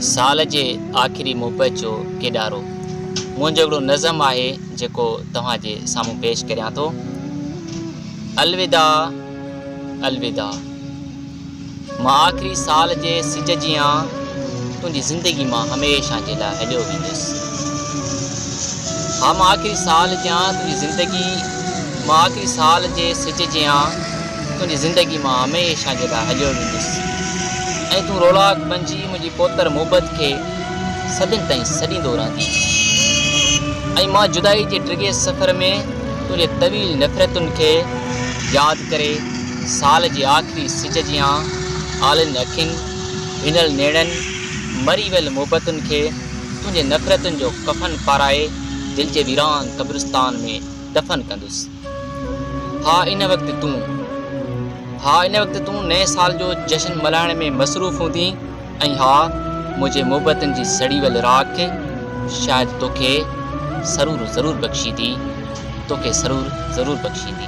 سال جي آخري محبت جو ڪيڏارو منهنجو هڪڙو نظم آهي جيڪو توهان جي سامهون پيش ڪريان ٿو. الوداع الوداع مان آخري سال جي سج جيان تنهنجي زندگي مان هميشه جي لاء هليو ويندس. ها مان آخري سال جيان تنهنجي زندگي مان آخري سال جي سج جيان تنهنجي زندگي مان هميشه جي لاء هليو ويندس ۽ تون رولاڪ بنجي منهنجي پوتر محبت کي صدين تائين سڏيندو رهندين ۽ مان جدائي جي ڊگهي سفر ۾ تنهنجي طويل نفرتن کي ياد ڪري سال جي آخري سج جيان آلين اکين، ڀنل نيڻن، مري ويل محبتن کي تنهنجي نفرتن جو ڪفن پارائي دل جي ويران قبرستان ۾ دفن ڪندس. ها ان وقت تون ها ان وقت تون نئين سال جو جشن ملهائڻ ۾ مصروف هوندين ۽ ها منهنجي محبتن جي سڙي ويل راک شايد توکي سرور ضرور بخشيندي توکي سرور ضرور بخشيندي.